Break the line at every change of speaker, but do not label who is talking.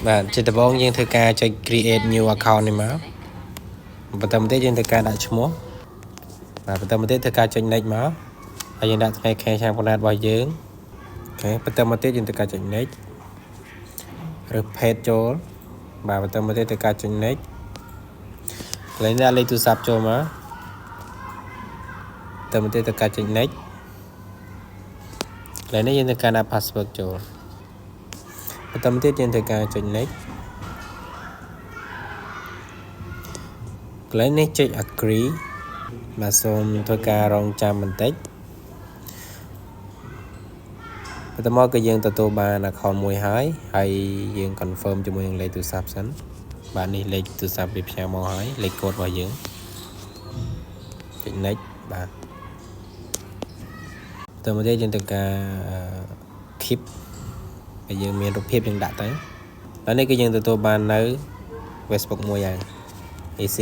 បាទជាដំបូងយើងធ្វើការចុច create new account នេះមកបន្តមកទៀតយើងធ្វើការដាក់ឈ្មោះបាទបន្តមកទៀតធ្វើការចុច next មកហើយយើងដាក់ថ្ងៃខែឆ្នាំកំណើតរបស់យើង OK បន្តមកទៀតយើងធ្វើការចុច next រើសភេទចូលបាទបន្តមកទៀតធ្វើការចុច next កន្លែងដាក់លេខទូរស័ព្ទចូលមកបន្តមកទៀតធ្វើការចុច next កន្លែងនេះយើងធ្វើការដាក់ password ចូលបន្តមកទៀតយើងធ្វើការចុច next កន្លែងនេះចុច agree បាទសូមធ្វើការរងចាំបន្តិចបន្ទាប់មកគឺយើងទទួលបាន account មួយហើយហើយយើង confirm ជាមួយនឹងលេខទូរស័ព្ទសិនបាទនេះលេខទូរស័ព្ទវាផ្ញើមកហើយលេខកូដរបស់យើងចុច next បាទតមកទៀតយើងត្រូវការ keep ហើយយើងមានរូបភាពយើងដាក់ទៅហើយនេះគឺយើងទទួលបាននៅ Facebook មួយហើយ AC